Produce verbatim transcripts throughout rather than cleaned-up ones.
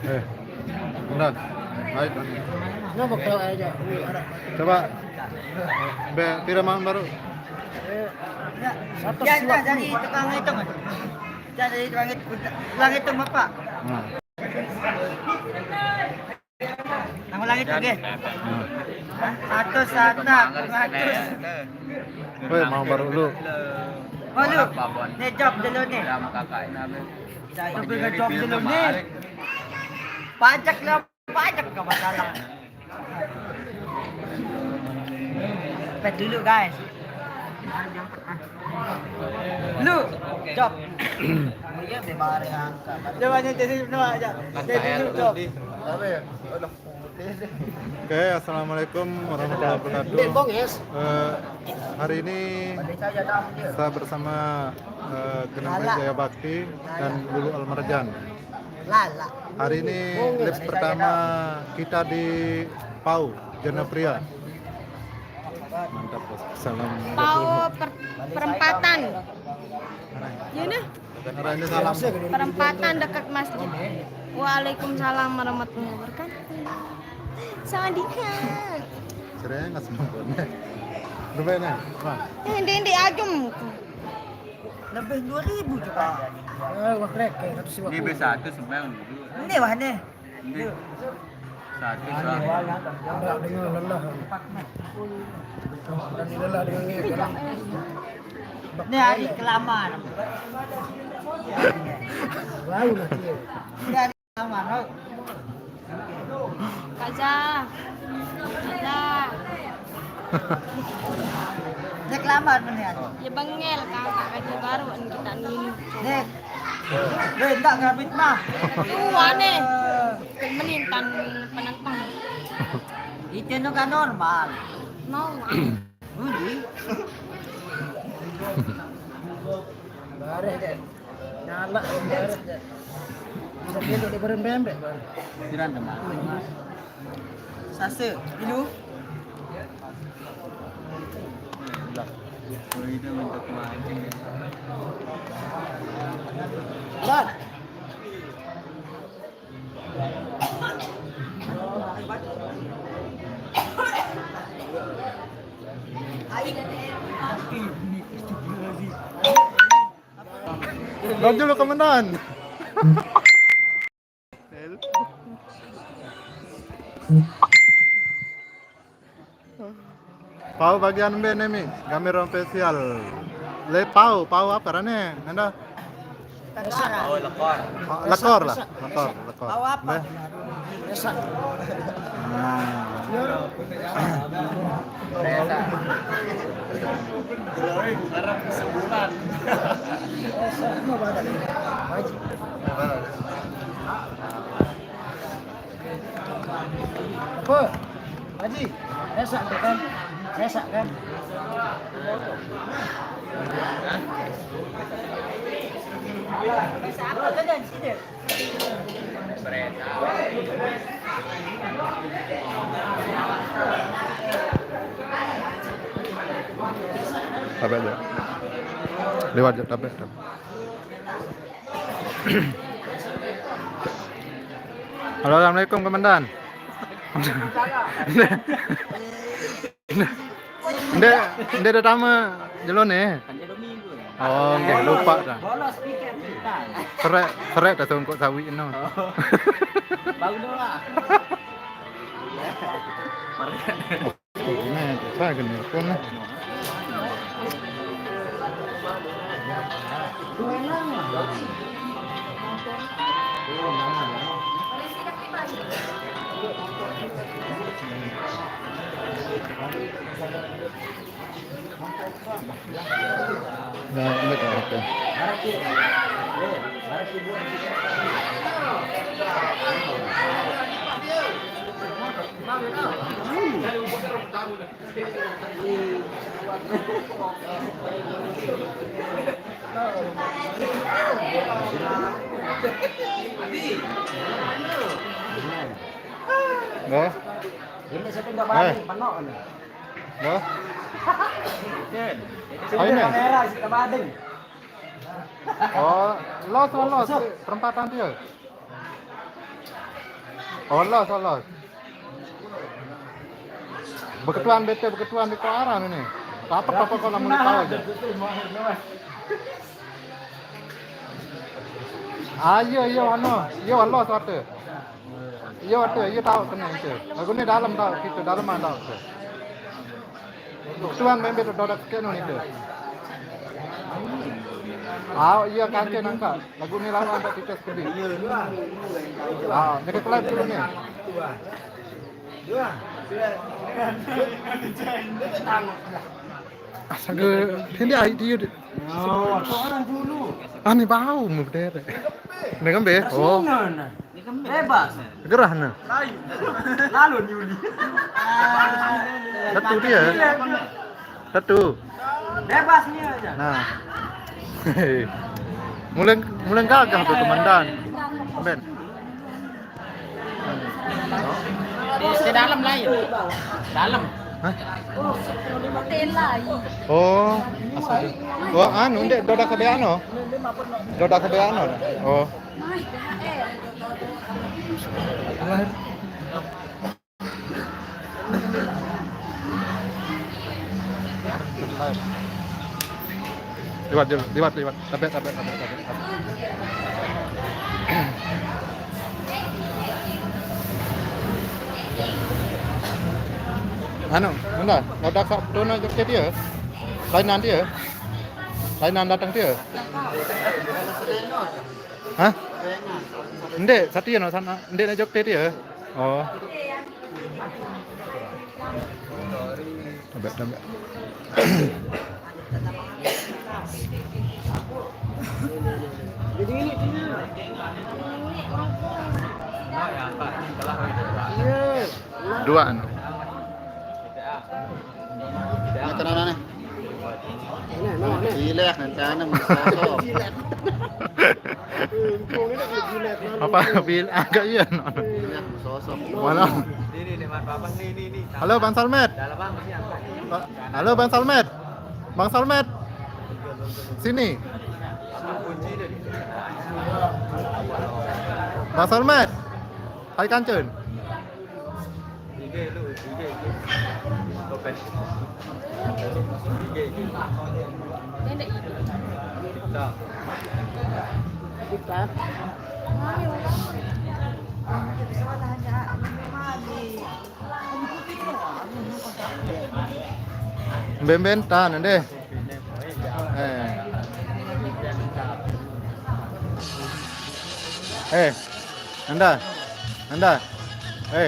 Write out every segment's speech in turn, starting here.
Eh, udah. Baik. Coba. Be, pira mangan baru? Ya, ya, dari tukang hitung. Ya, dari tukang hitung. Tukang hitung, Bapak. Nah. Nang ulang itu, ge. Nah. Satu, satu, satu. Woi, mau baru lu. Oh, lu. Nih, job dulu nih. Satu, gue job dulu nih. Pajak lah, pajak gak masalah. Pet dulu, guys. Lu, job. Iya, be bare angka. Coba nih, jadi semua aja. Jadi lu, job. Oke, assalamualaikum warahmatullahi wabarakatuh. Eh, hari ini saya bersama eh, Genempet Jaya Bakti dan Lulu Almarjan. Hari ini live pertama kita di Pau, Jana Pria. Mantap, Bos. Salam. Pau per-, perempatan. Ya, nah. Arahnya salam. Perempatan dekat masjid. Waalaikumsalam warahmatullahi wabarakatuh. Sawadika. Sering nggak semua. Berapa ini? Nah. Eh, ini, ini aja. Lebih dua ribu juga. Eh, wah, krek, kayak satu sih. Ini B satu sembilan dulu. Ini wah nih. Ini. Satu, satu. Enggak dengan lelah. Dan lelah dengan ini. Ini hari kelamaan. Wow, nanti. Ini hari kelamaan, oh. Kaza. Kaza. Dia kelamaan, nih. Ya, bengel, kakak, kan, baru kita ini. Nih. Weh, enggak ngerabit mah. Tuh, aneh. Menintan penentang. Itu nu kan normal. Normal. Uji. Bareh deh. Nyala, bareh deh. Bisa gitu di bareng bembek, bareh. Jiran teman. Sase, ilu. Lah, kalau kita minta kemancing. Lan. Laju lu komandan. Pau bagian B nih, Mi. Gambar spesial. Le pau, pau apa rane? Anda? Oh, lekor. Oh, lekor lah, lekor, lekor. Pau apa? Nah. Sebulan. Apa? Haji, esak tu kan? Esak kan? Esak apa kan? Sini. Apa aja? Lewat je, tapi. Halo, assalamualaikum, Komandan. Nde, nde ada tama jelo ne. Oh, nggih, lupa dah. Bolos pikir kita. Serek, serek dah songkok sawi no. Bau doang. Ini, saya gini pun. Nah, ini kan, oke. Loh? Ini saya pindah balik, penuh nih. Loh? Ini. Kamera, isi kebading. Oh, los, los, los. Perempatan dia. Olos, olos. Beketuan bete, beketuan di kau arah ni. Apa apa kau nak mulai tahu aja. Ayo, iyo, anu, iyo, olos waktu. Iyo, waktu, iyo tahu kena itu. Lagu ni dalam tahu kita, dalam ada tahu kita. Tuan main betul dodak kena itu. Ah, iya, kacau nangka. Lagu ni lama tak kita sekali. Ah, jaga kelab dulu ni. Astaga, hindi ay dia. Ah, ni bau mu dere. Ni kan be. Oh. Bebas. Gerah na. Lalu nyuli. Satu dia. Satu. Bebas ni aja. Nah. Mulai mulai gagah tu komandan. Ben. Di, di dalam lain. Dalam. Hah? Oh, asal. Wah, anu, ndek dodak kebeano. Dodak kebeano. Oh. Liwat, liwat, liwat. Tabek, tabek, tabek, tabek, tabek. Anu, bunda, ada kak Dona joget dia? Lainan dia? Lainan datang dia? Hah? Ndek, satu ya no sana. Ndek nak joget dia? Oh. Tabek, tabek. Dua anu. Ini tenang nih. Jilat, nanti anak masuk. Apa bil agak iya no. Jilat, masuk. Mana? Halo, Bang Salmet. Halo, Bang Salmet. Bang Salmet. Sini. Bang Salmet. Hai, Kancun. Ben-ben tan deh. Eh. Eh. Anda. Anda. Eh.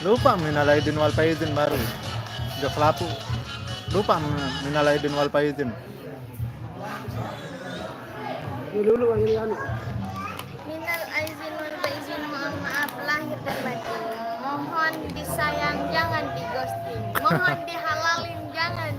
Lupa minal aidin wal faizin baru. Udah kelapu. Lupa minal aidin wal faizin. Ini dulu yang ini anu. Minal aizin wal faizin, mohon maaf lahir dan batin. Mohon disayang, jangan di ghosting. Mohon dihalalin, jangan.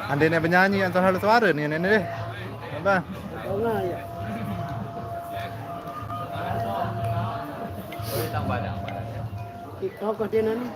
Andai ni penyanyi yang terlalu suara ni, ni, ni deh. Apa? Enggak ya. Kau kau dia nani?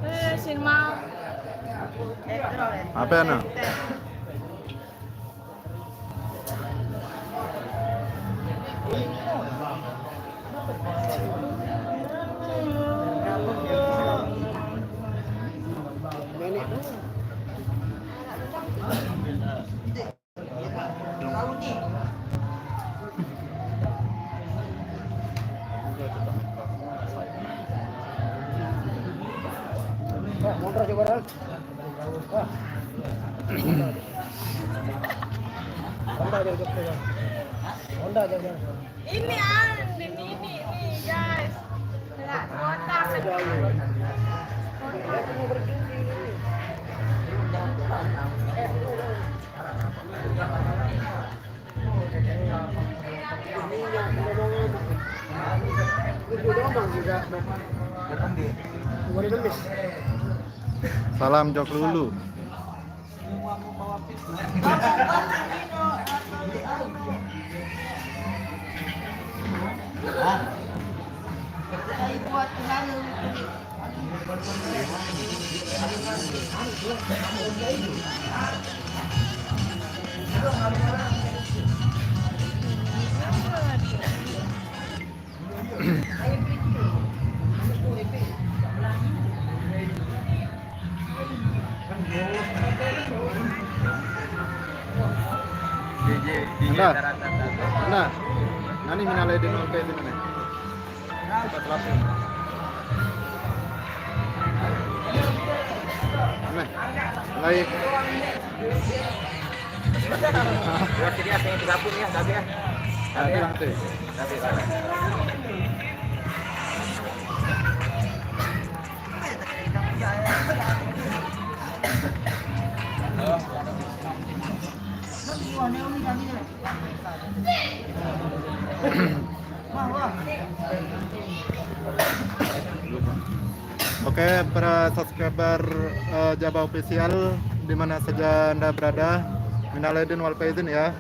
Eh, sin mau. Apa ya, no? Motor coba dah. Honda jangan jatuh, ya. Honda jangan jatuh. Ini Andin ini nih, guys. Nggak kuota. Salam Jok Lulu. Anda, anda, nani minal aidin wal faizin ini? Cepat lapor. Aneh. Mulai. Buat sini ya, saya digabung ya, tapi ya. Nanti, nanti. Tapi, Oke, para subscriber eh, Jaba Official di mana saja Anda berada, minal aidin wal faizin ya.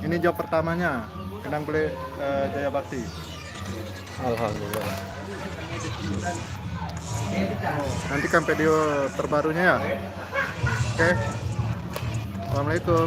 Ini job pertamanya, kenang beli eh, Jaya Bakti. Alhamdulillah. Nantikan video terbarunya ya. Oke. Assalamualaikum.